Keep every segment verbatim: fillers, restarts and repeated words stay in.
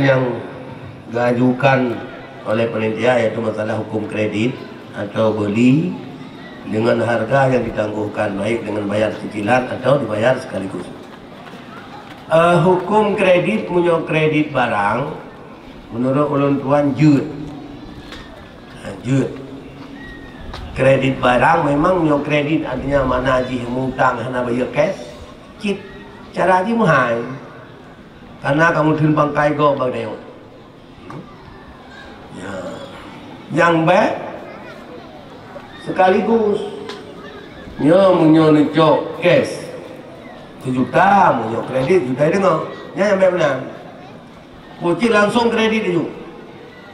Yang diajukan oleh panitia yaitu masalah hukum kredit atau beli dengan harga yang ditangguhkan, baik dengan bayar cicilan atau dibayar sekaligus. Eh, hukum kredit, meunyoe kredit barang, menurut ulôn tuan jeuet. Ha, jeuet. Kredit barang memang nyoe kredit, artinya makna jih mutang hana bayeue cash, cit cara jih meuhai. Karena kamu theun pangkai gob bak tanyoe. Ya. Nyang bèk sekaligus. Nyoe meunyoe neucok cash sejuta, meunyoe kredit juta deungoe. Nyan nyang bèk meunan. Pocit langsung kredit laju.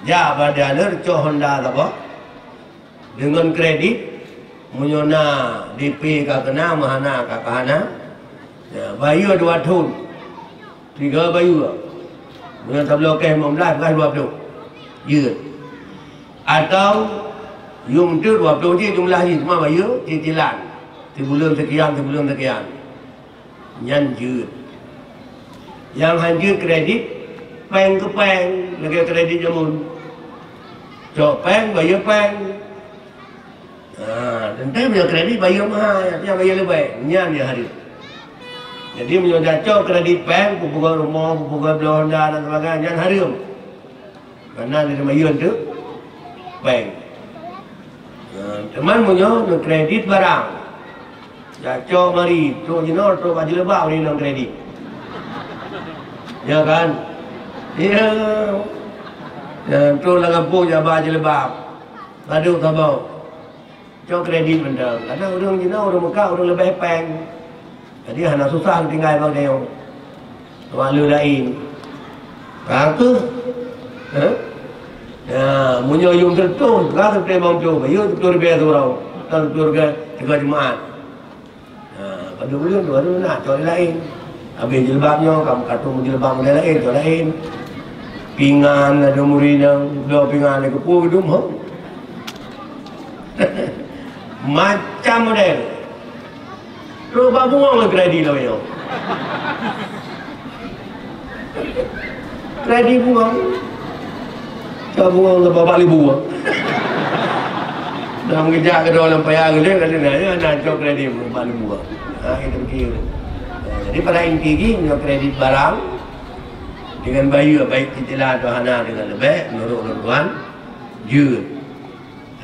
Jak bak dealer cok Honda saboh. Deungon kredit, meunyoe na D P ka keuna, meuhana ka, ka hana. Ya, bayeue dua thon. Tiga bayeue. Meunyoe tabloe cash lima belas, peugah dua puluh. Jeuet. Atau yum teuk dua puluh jih jumlah jih, cuma bayeue cicilan. Sibuleuen sekian, sibuleuen sekian. Nyan jeuet. Nyang han jeuet kredit, péng keu péng, lagèe kredit jameun. Cok péng, bayeue péng. Ha, teuntèe meunyoe kredit bayeue meuhai, artinya bayeue leubèh. Nyan nyang hareuem. Jadi, meunyoe jak cok kredit péng, peue-peue rumoh, peue-peue bloe Honda dan sebagainya, nyan hareuem. Karena di Melayu tu bank. Ha, teuma meunyoe neukredit barang, jak cok mari, trok jinoe, trok bak jilbab, ureueng inong kredit. Ya kan? Ya. Ya, trok lam gampông jak ba jilbab. Padub saboh. Cok kredit mantong. Kadang ureueng jinoe, ureueng Mekah, ureueng leubeh péng. Jadi hana susah tinggai bak tanyoe. Wak lôn laén. Ka keuh? Ha? Ya, meunyoe yum seureutôh, ka seureutôh limong ploh, bayeue seureutôh ribèe siuroe. Atau seureutôh ribèe sigoe Jumaat. Ha, padub buleuen, dua buleuen na, cok laén. Abéh jilbab nyoe, ka meukatung jilbab model laén, cok laén. Pingan, adoe muri nyang bloe pingan, lé keupeue geudum, ho. Macam model. Trok bak bungong ngon kredit lawét nyoe. Kredit bungong. Cok bungong lé babah limong. Dah meugeujak keudroe lam paya geuleng, kata dia, ya, na cok kredit babah limong. Ha, itu pikir. Ha, jadi pada inti jih, nyoe kredit barang dengan bayeue, baik cicilan atau hana dengan leubeh, menurut ulôn tuan, jeuet.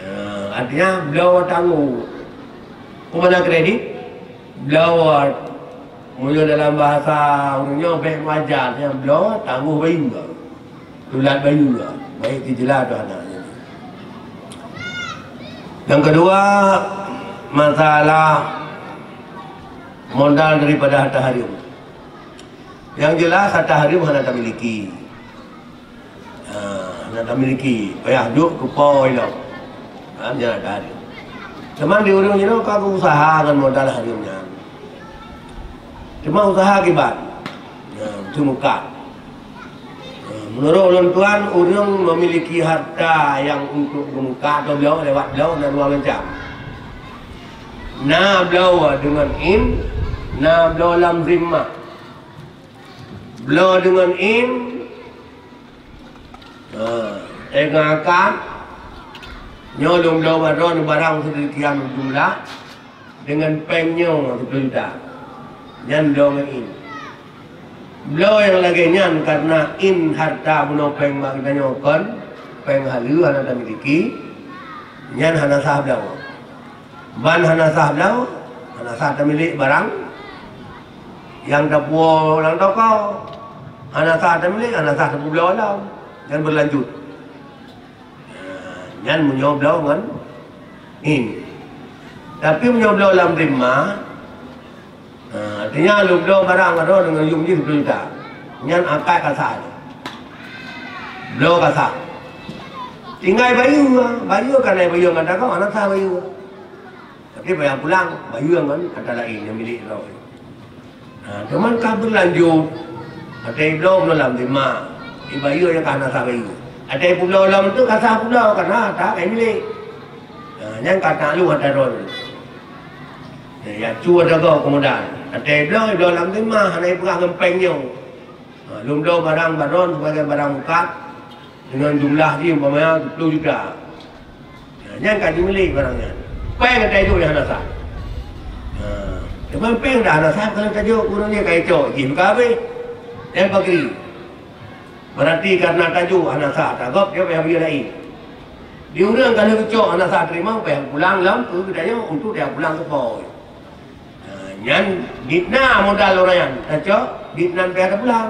Eh, artinya, bloe tangguh. Peue makna kredit? Bloe, meunyoe dalam bahasa ureueng nyoe, bèk meuaja, artinya bloe tangguh bayeue. Tulat bayeue, baik cicilan atau hana. Yang kedua, masalah modal daripada harta hareuem. Yang jelas, harta hareuem hana tamiliki. Ha, hana tamiliki, payah jok keu po ilong. Ha, nyan harta hareuem. Teuma di ureueng jinoe ka geuusaha ngon modal hareuem nyan. Teuma usaha kiban. Ha, beutôi mukat. Ha, meunurot ulôn tuan, ureueng memiliki harta nyang untuk geumukat atau bloe lewat bloe na dua macam. Na bloe deungon in, na bloe lam zimmah. Bloe deungon in, ha, teungoh akad, nyoe lôn bloe bak droeneuh barang sedemikian jumlah, deungon péng nyoe siploh juta. Nyan bloe ngon in. Bloe nyang lagèe nyan karena in harta bunoe péng bak geutanyoe kon, péng haleue hana tamiliki, nyan hana sah bloe. Ban hana sah bloe, hana sah tamilék barang nyang tapuwoe lam toko. Hana sah tamilék, hana sah tapeubloe lom, nyan beulanjut. Ha, nyan meunyoe bloe ngon in. Tapi meunyoe bloe lam zimmah, ha, artinya lôn bloe barang droe deungon yum jih siploh juta. Nyan akad ka sah. Bloe ka sah. Tinggai bayeue, bayeue ka na bayeue ngon tanggong, hana sah bayeue. Tapi payah pulang, bayeue ngon ata laén nyang milék droe. Ha, teuma ka beulanjut. Ata ibloe bloe lam zimmah. Ibayeue nyang ka hana sah bayeue. Ata ipeubloe lom tu ka sah peubloe, karena ata ka imilék. Ha, nyan ka takluk ata droe. Ya, ya, cu ata goe keumudahan. Ata ibloe, ibloe lam zimmah, hana ipeugah ngon péng nyoe. Ha, lôn bloe barang baron sibagai barang mukat deungon jumlah jih umpamanya dua puluh juta. Ha, nyan ka jimilék barang nyan. Péng ka tajok nyang hana sah. Ha, teuma péng dah hana sah, kalau tajok ureueng nyan ka icok jih ka habéh. Nyan pagri. Berarti karena tajok hana sah, tagob dia payah bayeue laén. Di ureueng ka lheueh geucok hana sah teurimong, payah pulang lom keu geutanyoe untuk dia pulang keu po. Ha, nyan dit na modal ureueng nyan, tacok dit nan payah tapulang.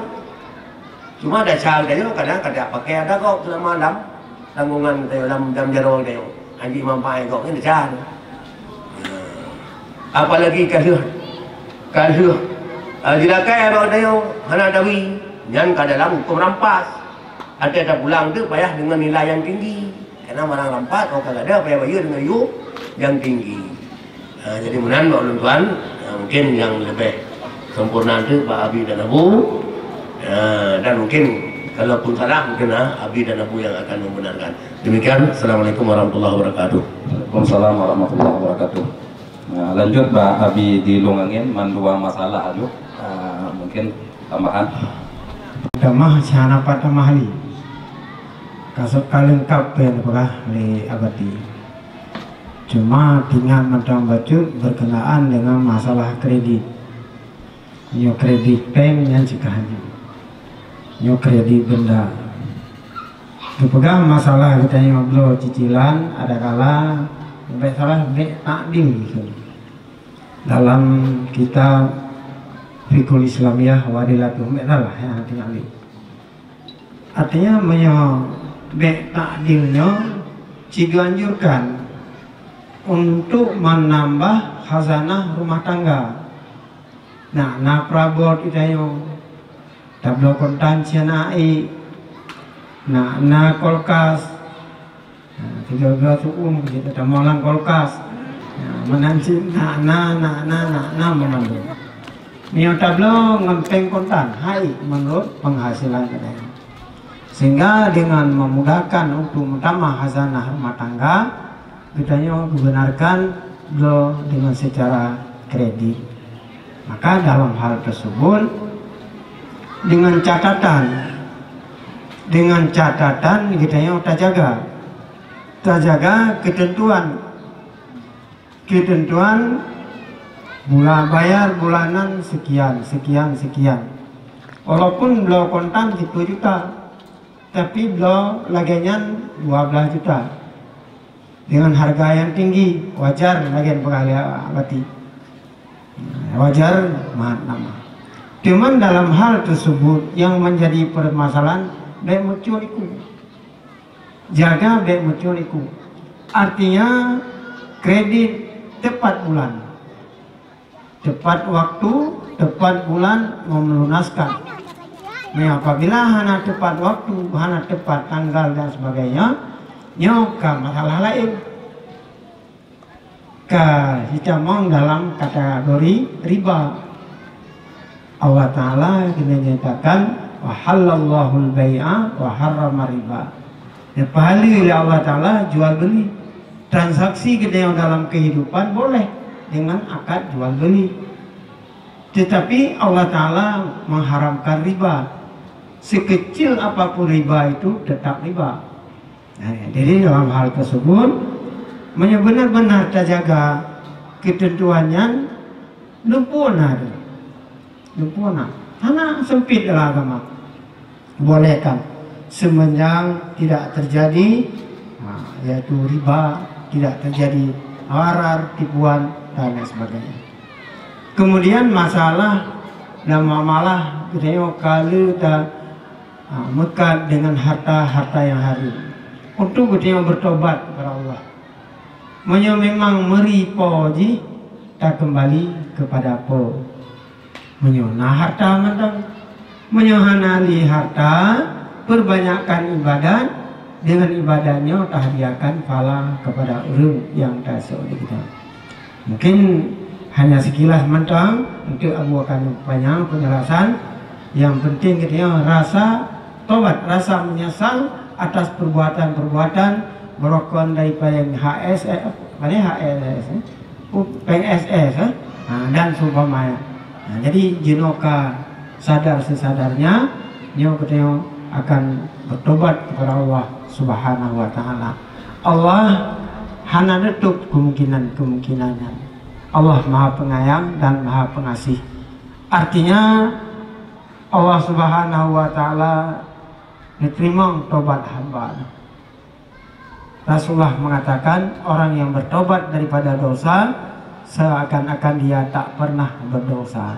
Cuma desya geutanyoe kadang ka tapakai ata gob seulama lam tanggongan geutanyoe, lam, lam jaroe geutanyoe. Anji mampai gob nyan desya. Ha. Apalagi ka lheueh, ka lheueh, eh, jilakai bak geutanyoe hana tawi, nyan ka dalam huköm rampas. Até tapulang tu payah deungon nilai nyang tinggi. Karena barang rampas, oh ka gadôh, payah bayeue deungon yôh nyang tinggi. Ha, jadi meunan bak ulôn tuan, ha, mungkin nyang leubeh sempurna tu bak Abi dan Abu. Ha, dan mungkin kalaupun salah, mungkin, ha, Abi dan Abu yang akan membenarkan. Demikian, Assalamualaikum warahmatullahi wabarakatuh. Waalaikumsalam warahmatullahi wabarakatuh. Nah, lanjut bak Abi di Lông Angén, mandua masalah aju. Ah, mungkin tambahan. Tamah, hana pat tamah lé. Ka sôk ka leungkap peue nyang geupeugah lé Abati. Cuma teuingat mantong bacut berkenaan dengan masalah kredit. Nyoe kredit péng nyan cit ka hanjeuet. Nyoe kredit benda. Geupeugah masalah geutanyoe bloe cicilan, adakala bék salah, bék takdil. Dalam kitab Fiqhul Islamiyah wa Adillatuh, bék salah, ya, takdil. Artinya, meunyoe bék takdil nyoe, cit geuanjurkan untuk menambah khazanah rumah tangga. Nah, na perabot geutanyoe, tabloe kontan siat na ék, na, na kulkas, nah, tiga belas uum kita tamong lam kulkas. Nah, meunan cit na, na, na, na, na, na meumandum. Nyoe tabloe ngon péng kontan, hai menurut penghasilan geutanyoe. Sehingga dengan memudahkan untuk menambah khazanah rumah tangga, geutanyoe geubenarkan bloe dengan secara kredit. Maka dalam hal tersebut, dengan catatan, dengan catatan geutanyoe tajaga, tajaga ketentuan, ketentuan bula-, bayar bulanan sekian, sekian, sekian. Walaupun bloe kontan siploh juta, tapi bloe lagée nyan dua belas juta. Dengan harga yang tinggi, wajar lagée peugah lé Abati. Wajar mat nama. Cuman dalam hal tersebut yang menjadi permasalahan, bék meucue iku. Jaga bék meucue iku. Artinya, kredit tepat bulan. Tepat waktu, tepat bulan memelunaskan. Nah, apabila hana tepat waktu, hana tepat tanggal dan sebagainya, nyoe ka masalah laén. Ka jitamong dalam kategori riba. Allah Ta'ala menyatakan, "Wa halallahul bai'a wa harrama riba." Neupahalai lé Allah Ta'ala jual beli. Transaksi geutanyoe dalam kehidupan boleh dengan akad jual beli. Tetapi Allah Ta'ala mengharamkan riba. Sekecil apapun riba itu tetap riba. Nah, jadi dalam hal tersebut, meunyoe benar-benar tajaga ketentuan nyan, lumpuh na. Lumpuh na. Hana sempit dalam agama. Bolehkan. Semenjang tidak terjadi, ha, yaitu riba, tidak terjadi gharar, tipuan, dan lain sebagainya. Kemudian masalah dan muamalah geutanyoe ka lheueh ta, ha, meukat dengan harta-harta yang haram. Untuk geutanyoe bertobat kepada Allah. Meunyoe memang meuri Po jih, takeumbali kepada Po. Meunyoe na harta mantong, meunyoe hana lé harta, perbanyakkan ibadat, dengan ibadat nyoe tahadiahkan pahala kepada ureuëng nyang tasok di kita. Mungkin hanya sekilas mantong, untuk Abu akan panyang penjelasan. Yang penting kita rasa tobat, rasa menyesal atas perbuatan-perbuatan beurokon daripada H S, eh, mana H S, eh? P S S, eh? Ha, dan seumpamanya. Ha, jadi jinoe ka sadar sesadarnya, Nyoe geutanyoe akan bertobat kepada Allah Subhanahu wa Taala. Allah hana nutup kemungkinan-kemungkinan nyan. Allah Maha Penyayang dan Maha Pengasih. Artinya, Allah Subhanahu wa Taala neuteurimong tobat hamba. Rasulullah mengatakan, orang yang bertobat daripada dosa seakan-akan dia tak pernah berdosa.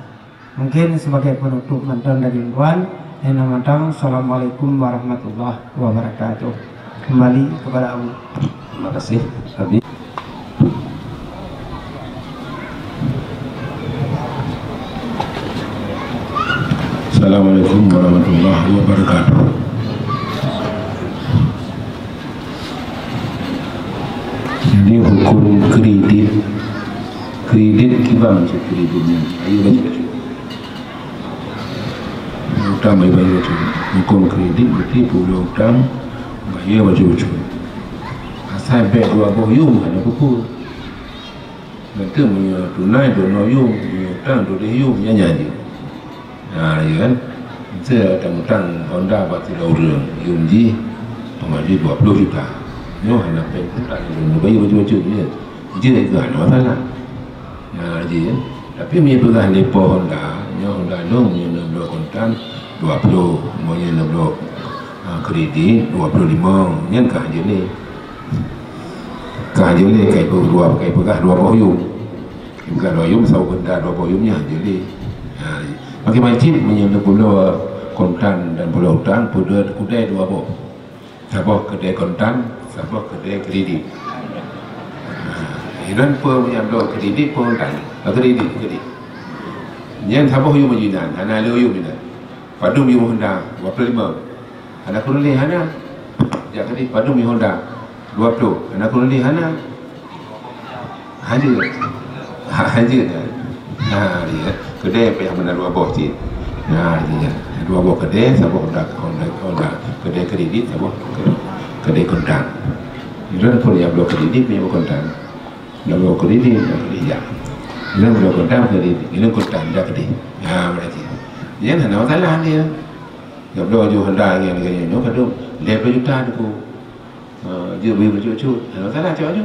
Mungkin sebagai penutup mantong dari Tuan, yang mantong, Assalamualaikum warahmatullahi wabarakatuh. Kembali kepada Abu. Terima kasih, Abi. Assalamualaikum warahmatullahi wabarakatuh. Jadi hukum kredit, kredit kiban cit kredit nyan. Ayo baca-baca. Utang baca-baca. Hukum kredit berarti peue utang baca-baca. Asai bèk dua boh yum hana peue-peue. Nanti meunyoe tunai droeneuh yum, meunyoe utang droeneuh yum, nyan nyan jih. Ha, ya kan? Miseu tamutang Honda bak sidroe ureueng, yum jih, teuma jih dua ploh juta. Nyoe hana péng kontan lôn bayeue bacut-bacut, ya. Jeuet keu hana masalah. Ha, jih, ya. Tapi meunyoe peugah lé po Honda, nyoe Honda lôn meunyoe neubloe kontan dua ploh, meunyoe neubloe, ha, kredit dua ploh limong, nyan ka jeuet lé. Ka jeuet lé, ka ipeugah dua, ka ipeugah dua boh yum. Ipeugah dua yum, saboh benda dua boh yum nyan jeuet lé. Ha, makin cit meunyoe neubloe kontan dan bloe utang, peudeuh keudè dua boh. Saboh keudè kontan, saboh keudè kredit. Ha, inan peue meunyoe bloe kredit, peue kontan. Ah, kredit, kredit. Nyan saboh yum jinan, hana lé yum jinan. Padum yum Honda, dua ploh lima. Hana kureueng lé, hana. Jak tadi padum yum Honda, dua ploh. Hana kureueng lé, hana. Hanjeuet. Ha, hanjeuet. Ha, ya. Keudè payah meunan dua boh cit. Ha, ya. Dua boh keudè, saboh Honda, Honda, Honda. Keudè kredit, saboh ke-, keudè kontan. Lôn pun nyang bloe kredit, nyang bloe kontan. Nyang bloe kredit, nyang kredit, ya. Nyang bloe kontan, kredit. Nyang kontan, dak keudè. Ha, berarti. Nyan hana masalah dia. Nyang bloe ju Honda nyan, nyan, nyan, kadang lhèe ploh juta Teungku. Ha, jeuet bri bacut-bacut. Hana masalah, cok aju.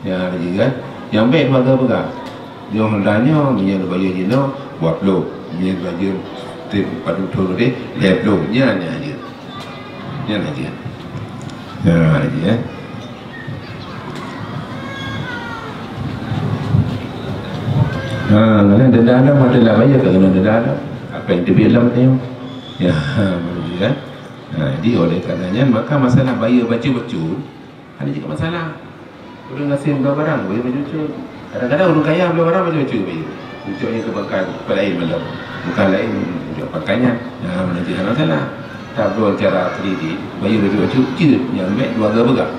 Ya, lagèe kan. Nyang bèk dua geupeugah. Nyoe Honda nyoe, meunyoe neubayeue jinoe, dua ploh. Meunyoe neubayeue trép padum thon tadi, lhèe ploh. Nyan, nyan jeuet. Nyan jeuet. Ya, lagèe, eh. Ha, ngon denda ada, mata lah bayar kat kena denda ada. Apa yang teubiet lam tengok? Ya, ha, baru dia. Ha, jadi oleh karenanya, maka masalah bayeue bacut-bacut, hana jeuet masalah. Ureueng gasien bloe barang, bayeue bacut-bacut. Kadang-kadang ureueng kaya bloe barang bacut-bacut bayeue. Uncok nyang keu pangkat laén malam. Bukan laén, uncok pangkat nyan. Nah, meunan cit hana masalah. Tabloe cara kredit, bayeue bacut-bacut, jeuet nyang bèk dua geupeugah.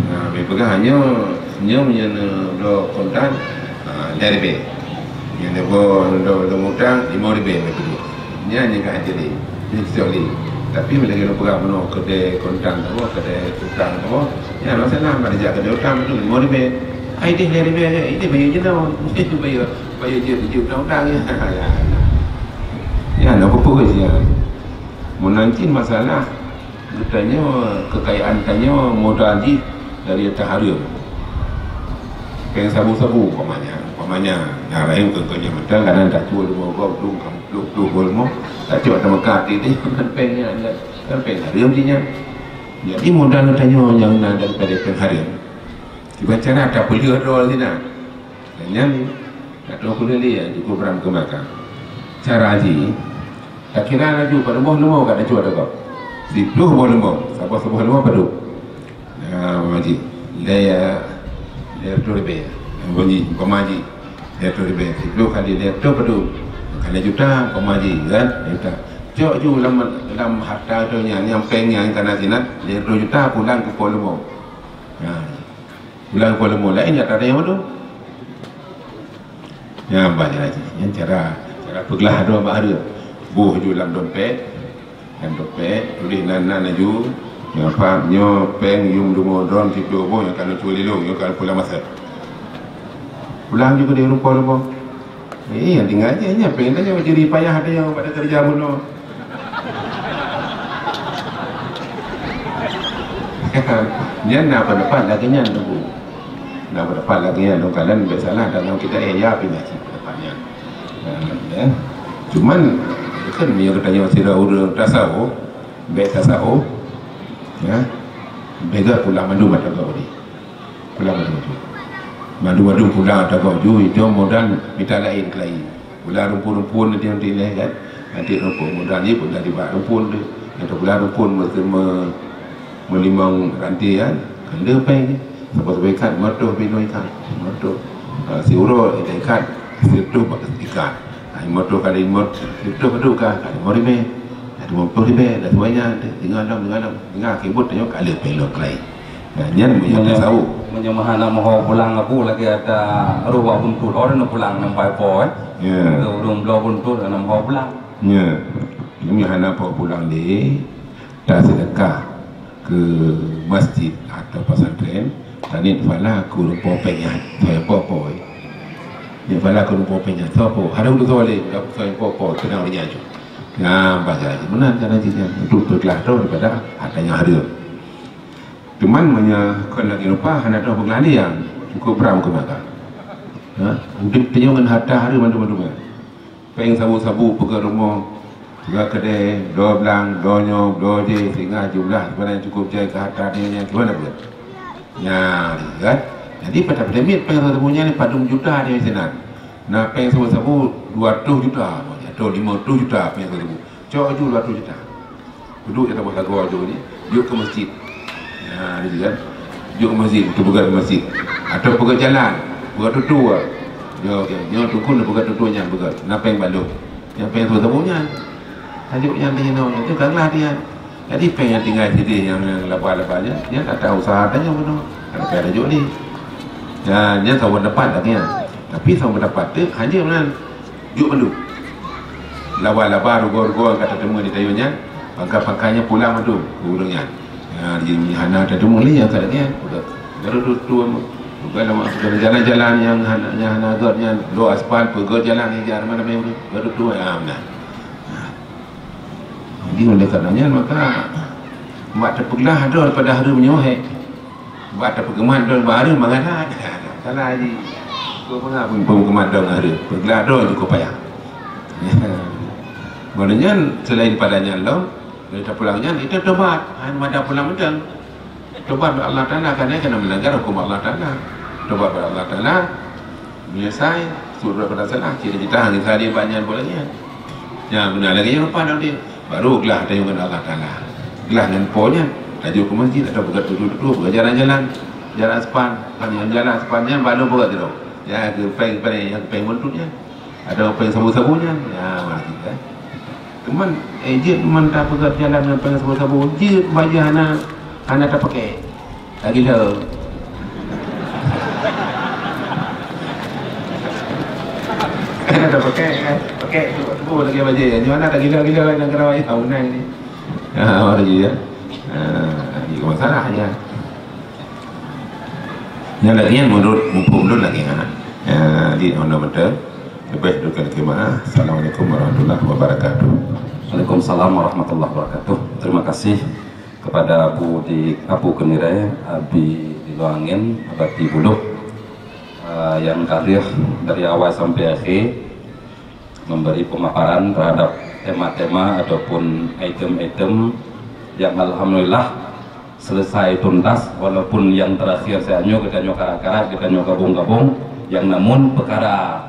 Nah, bèk peugah nyoe, nyoe meunyoe neubloe kontan, ah, lhèe ribèe. Nyoe neubloe, neubloe, neubloe utang, limong ribèe bèk peugah. Nyan nyang ka jeuet lé. Nyan cocok lé. Tapi meunyoe lagèe lôn peugah bunoe keudè kontan saboh, keudè utang saboh, nyan masalah, bak jak keudè utang tu limong ribèe. Ai deh lhèe ribèe, ai deh bayeue jinoe. Bayeue, bayeue jeuet, jeuet utang-utang nyan. Ya, ya. Ya, na peue-peue nyan. Meunan cit masalah geutanyoe, keukayaan tanyoe modal jih dari hareuem. Péng sabu-sabu umpamanya, umpamanya, nyang laén kon-kon nyang mantong, kadang tacut leumo gob, dum ka ploh-ploh gob leumo, tacok tameukat di, di, kan péng nyan, kan péng hareuem jih nyan. Jadi modal tanyoe nyang na daripada péng hareuem. Kiban cara tapeulheueh droe sinan. Dan nyan, ka troh keuneuk lé, ya, jukuk bram keu makan. Cara jih, takira laju padum boh leumo ka tacok ateueh gob. Siploh boh leumo, saboh-saboh leumo padum. Nah, umpama jih, lhèe, lhèe reutôh ribèe. Umpama jih, umpama jih, lhèe reutôh ribèe. Siploh kali lhèe reutôh padum? Ka lhèe juta, umpama jih, kan? Lhèe juta. Cok ju lam, lam harta tu nyan, nyang péng nyan ka na sinan, lhèe reutôh juta pulang keu po leumo. Nah, pulang keu po leumo laén nyang tadong padum. Nyan bah cara jih. Nyan cara, cara peuglah droe bak hareuem. Boh ju lam dompet. Lam dompet, tuléh nan-nan laju. Nyoe pat, nyoe péng yum leumo droen siploh boh nyang ka lôn cuba lé lôn, nyoe ka lôn pulang masa. Pulang ju keudéh rupa-rupa. Eh, nyang tinggai jih, nyan pèng tanyoe, jadi payah tanyoe pada kerja bunoe. Nyan na pendapat lagèe nyan tu. Na pendapat lagèe nyan tu, kalian bèk salah, dan kita, eh, ya, pindah cit pendapat nyan. Ha, ya. Cuman, kan, meunyoe geutanyoe sidroe ureueng tasawuf, bèk tasawuf, ya, bèk geupulang mandum ata gob jih. Pulang mandum. Mandum-mandum pulang ata gob jih, itu modal mita laén keulayi. Pulang rumpun-rumpun nanti, nanti leh kan. Nanti rumpun modal jih pulang di bak rumpun tu. Atau pulang rumpun me-, me-, meulimong ranté kan. Kan le pèng jih. Saboh-saboh ikat, lima reutôh pih inoe ikat. Lima reutôh. Ha, siuroe ikat, sireutoh ikat. Ha, lima reutôh kali lima reutôh, sireutoh padum ka? Ka lima ribèe. Ha, lima ploh ribèe, dah semuanya. Tinggai lom, tinggai lom. Tinggai akhé buet tanyoe ka le pèng lom keulayi. Nah, nyan meunyoe tasawuf. Meunyoe hana meuho pulang, Abu, lagèe ata roh bak buntut, oh, na pulang nampai po, eh. Ya. Ureueng bloe buntut hana meuho pulang. Ya. Meunyoe hana po pulang lé, taseudeukah keu masjid atau pesantren, taniet pahala keu ureueng po pèng nyan. Soe po po, eh. Niet pahala keu ureueng po pèng nyan. Soe po? Hana ureueng soe lé, soe po po, teunang ureueng nyan ju. Nah, bahasa meunan cara jih nyan. Untuk peuglah droe daripada harta nyang hareuem. Teuma meunyoe kon lagèe rupa hana troh peuglah lé, cukôp brat keu mata. Ha? Udép tanyoe ngon harta hareuem mandum-mandum nyan. Pèng sabu-sabu peugöt rumoh, peugöt keudè, bloe blang, bloe nyoe, bloe jih, sehingga jumlah sebenarnya cukôp jai keu harta tanyoe nyan, kiban peugöt? Nyan, kan? Jadi, pada miet pèng sabu-sabu nyan padum juta tanyoe sinan. Na pèng sabu-sabu dua reutôh juta, atau lima reutôh juta pèng sabu-sabu. Cok ju dua reutôh juta. Peuduek di tabah lagoe ju ni, jok keu masjid. Ha, di situ kan. Jok keu masjid, untuk peugöt masjid. Atau peugöt jalan, peugöt tutoe. Yo, okey. Nyoe tukun peugöt tutoe nyan peugöt. Na pèng balok. Nyang pèng sabu-sabu nyan. Tajok nyan di nyoe, itu kan lah dia. Jadi pèng nyang tinggai sideh nyang, nyang laba-laba nyan, nyan ata usaha tanyoe bunoe. Kan payah tajok ni. Nyan, nyan saboh pendapat lagèe nyan. Tapi saboh pendapat tu hanya meunan. Jok mandum. Laba-laba, rugoe-rugoe ka tateumé di tanyoe nyan, pangka-pangka nyan pulang mandum keu ureueng nyan. Ha, jadi hana tateumé lé nyang ka lagèe nyan. Baru tu, tu, bukan nama jalan-jalan nyang hana, nyang hana göt nyan, bloe aspal, peugöt jalan nyang jak mana-mana ureueng. Baru tu, ha, meunan. Ha. Jadi oleh karena nyan maka mak teupeuglah droe daripada hareuem nyoe, he. Bak tapeugeumat droe bak hareuem mangat that. Salah jih. Keu peue pun peugeumat droe ngon hareuem. Peuglah droe jukôp payah. Meunyoe nyan, selain pada nyan lom, dari tapulang nyan, itu tobat. Hai mada pulang mantong. Tobat bak Allah Taala, karena kena melanggar hukum Allah Taala. Tobat bak Allah Taala, menyesai, surut pada salah, cita-cita hanya sehari banyak bulan nyan. Nyan beuna lagèe nyan rupa nanti. Baru glah tanyoe ngon Allah Taala. Glah ngon po nyan, tajok keu masjid atau peugöt tutoe-tutoe, peugöt jalan-jalan, jalan aspal. Kan ngon jalan aspal nyan baru peugöt tu. Ya, keu pèng, pèng, nyang pèng buntut nyan. Atau pèng sabu-sabu nyan. Ya, masjid kan. Teuma, eh, jeuet mantong peugöt jalan ngon pèng sabu-sabu, jeuet bajèe hana, hana tapakai. Tagila. Ada pakai, kan? Pakai tu, tu lagi bajèe. Nyoe na tagila-gila nanggroe ya, unang ni. Ha, baru je ya. Ha, ni masalahnya. Yang lagi yang menurut mumpung dulu lagi ha. Ya, di honor betul. Lebih dulu kali maaf. Assalamualaikum warahmatullahi wabarakatuh. Waalaikumsalam warahmatullahi wabarakatuh. Terima kasih kepada Abu di, Abu Keniré, Abi di Luangen, Abati Buluh, eh, yang ka lheueh dari awal sampai akhir memberi pemaparan terhadap tema-tema ataupun item-item yang alhamdulillah selesai tuntas, walaupun yang terakhir saat nyoe kita nyoe karat-karat, kita nyoe gabung-gabung, yang namun perkara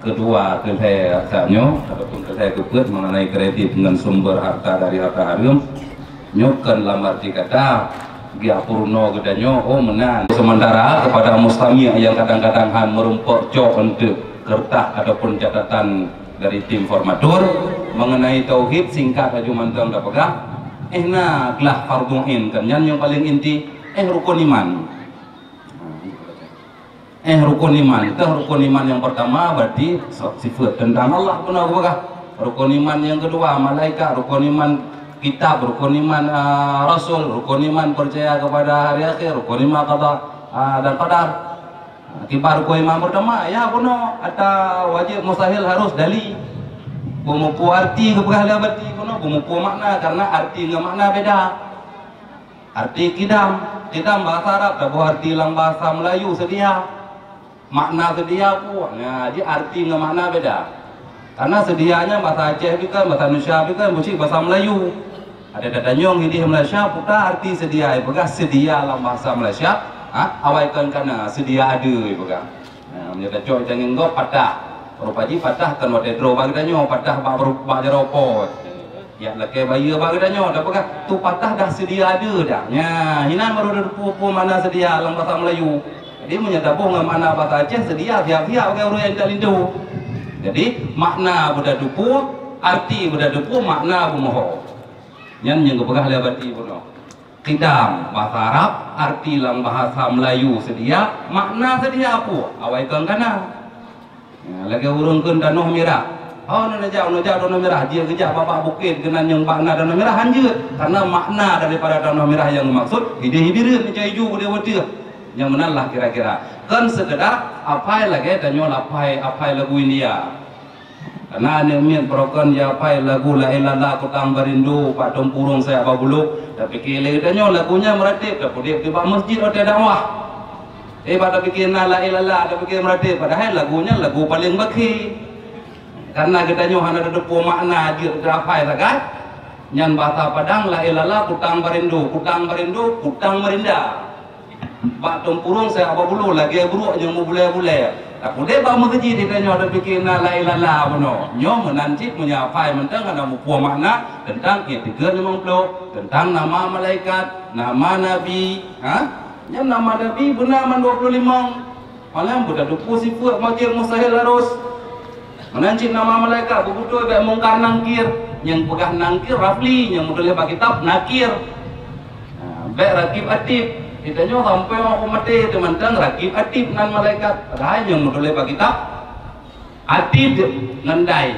kedua keu lhèe saat nyoe ataupun keu lhèe keupeuet mengenai kredit ngon sumber harta dari harta hareuem, nyoe kon lam arti kata geupeurunoe geutanyoe, oh, meunan. Sementara kepada mustami' yang kadang-kadang han meurumpok cok eunteuk kertas ataupun catatan dari tim formatur mengenai tauhid, singkat laju mantong tapeugah, eh, na glah fardhu ain, kan nyan nyang paleng inti, eh, rukun iman. Eh, rukun iman. Teuh rukun iman nyang pertama berarti sifat tentang Allah pun aku peugah. Rukun iman nyang kedua malaikat, rukun iman kitab, rukun iman, ah, rasul, rukun iman percaya kepada hari akhir, rukun iman qada, ah, dan qadar. Kiban rukon iman peurtama, ya bunoe, ata wajéb mustahil harus dali. Beumuphom arti geupeugah lé bati bunoe, beumuphom makna, karena arti ngon makna beda. Arti qidam, qidam bahasa Arab, taboh arti lam bahasa Melayu seudia. Makna seudia peue? Nah, jadi arti ngon makna beda. Karena seudia nyan bahasa Aceh pih kon, bahasa Indonesia pih kon, bucik bahasa Melayu. Ada tatanyong idéh Malaysia, peue arti seudia, ipeugah seudia lam bahasa Malaysia, ha, awai kon kana, seudia adeue ipeugah. Nah, meunyoe tacok tangieng gob patah. Rupa jih patah kon watée droe bak geutanyoe, patah bak, bak jaroe po. Jak lakée bayeue bak geutanyoe, tapeugah, tu patah dah seudia adeue dah. Nya, hinan baru tateupeue peue makna seudia lam bahasa Melayu. Jadi, meunyoe taboh ngon makna bahasa Aceh, seudia siap-siap bak ureuëng nyang tak linto. Jadi, makna beutateupeue, arti beutateupeue, makna beumeuho. Nyan nyang geupeugah lé bati bunoe. Qidam, bahasa Arab, arti lam bahasa Melayu seudia, makna seudia peue? Awai kon kana. Ya, lagée ureuëng kheun tanoh mirah. Oh, na neujak, neujak tanoh mirah, jeuet geujak bak, bak bukét keunan nyang bak na tanoh mirah, hanjeuet. Karena makna daripada tanoh mirah nyang geumaksud, idéh Ibireuen, ija iju, udeb wateueh. Nyang meunan lah kira-kira. Kon seukedar apai lagée tanyoe apai, apai lagu India. Karena aneuk miet baroekon ya apai lagu La Ilaha Illallah, Kutang Barindu, Pak Tumpurong Sayak Babulok, tapike lé geutanyoe lagu nyan meuratéb, tapeudeb bak masjid watée dakwah. Eh, bak tapike na La Ilaha Illallah, tapike meuratéb, padahai lagu nyan lagu paleng bakhi. Karena geutanyoe hana tateupeue makna jeuet teuapai sagai, nyan bahasa Padang La Ilaha Illallah, Kutang Barindu, Kutang Barindu, Kutang Merinda. Bak Tumpurong Sayak Babulok lagée bruek nyang meubulée-bulée. Tapeudeb bak meuseujid geutanyoe tapike na La Ilaha Illallah bunoe. Nyoe meunan cit meunyoe apai mantong hana muphom makna teuntang iktikeuet limong ploh, teuntang nama malaikat, nama nabi, ha? Nyan nama nabi beuna man dua ploh limong. Malam beutateupeue sifeuet wajéb mustahil harus. Meunan cit nama malaikat beubeutôi bék Mungkar Nangkir. Nyang peugah Nangkir Rafli, nyang meutuléh bak kitab Nakir. Ha, bék Rakib Atid. Geutanyoe sampoe 'oh maté teumantong Rakib Atid nan malaikat. Padahai nyang meutuléh bak kitab Atid ngon dai.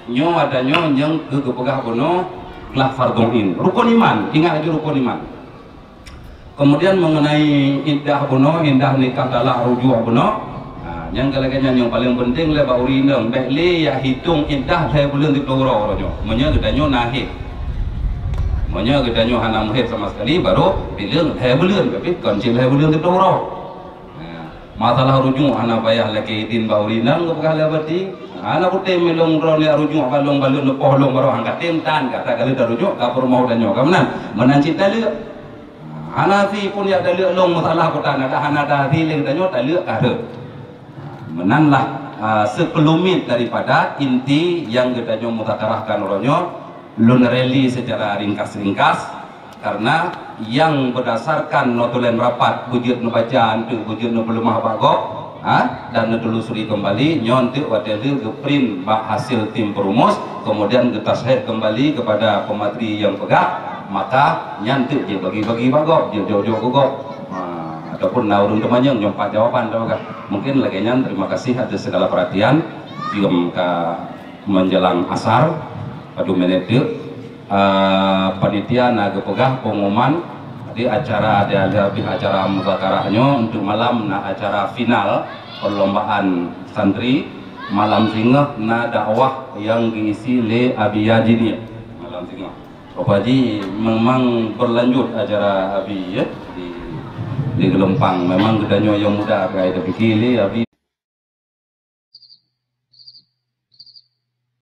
Nyoe ata nyoe nyang keu geupeugah bunoe glah fardhu ain. Rukon iman, ingat laju rukon iman. Kemudian mengenai iddah bunoe, iddah nikah talak rujuk bunoe, ha, nyang keu lagée nyan nyang paleng penting lé bak ureuëng inong, bék lé ya hitong iddah lhée buleuen siplôh uroe nyoe. Meunyoe geutanyoe na hét. Meunyoe geutanyoe hana meuhét sama sekali, baru bileueng lhée buleuen, tapi kon cit lhée buleuen siplôh uroe. Ha, masalah rujuk hana payah lakée idin bak ureuëng inong geupeugah lé bati. Hana kutem ilong droe nyak rujuk bak lôn, bak lôn neupoh lôn baroe han katem tan, ka takaleuet tarujuk ka peurumoh tanyoe, ka meunan. Meunan cit taleuek. Hana si pun jak taleuek lôn masalah kutan, ada hana ada si lé geutanyoe taleuek ka rhot. Meunan lah, ah, seukeulumit daripada inti nyang geutanyoe muzakarahkan uroe nyoe, lôn reli secara ringkas-ringkas, karena nyang berdasarkan notulen rapat beujeuet neubaca, enteuk beujeuet neupeuleumah bak gob, ha, dan neutelusuri kembali, nyoe enteuk watée lheueh geuprint bak hasil tim perumus, kemudian geutasheud kembali kepada pemateri nyang peugah, maka nyan teuk jeuet bagi-bagi bak gob, jeuet jok-jok keu gob. Ha, ataupun na ureuëng teumanyong nyoe pat jawaban teuh ka. Mungkin lagée nyan, terima kasih atas segala perhatian. Jeuem ka menjelang asar, padum minét teuk. Ah, panitia na geupeugah pengumuman di acara, di habéh acara muzakarah nyoe, untuk malam na acara final perlombaan santri. Malam singoh na dakwah nyang geuisi lé Abi Yajini. Malam singoh. Rupa jih memang berlanjut acara Abi, ya, di, di Geulumpang. Memang geutanyoe nyang muda, kai tapike lé Abi.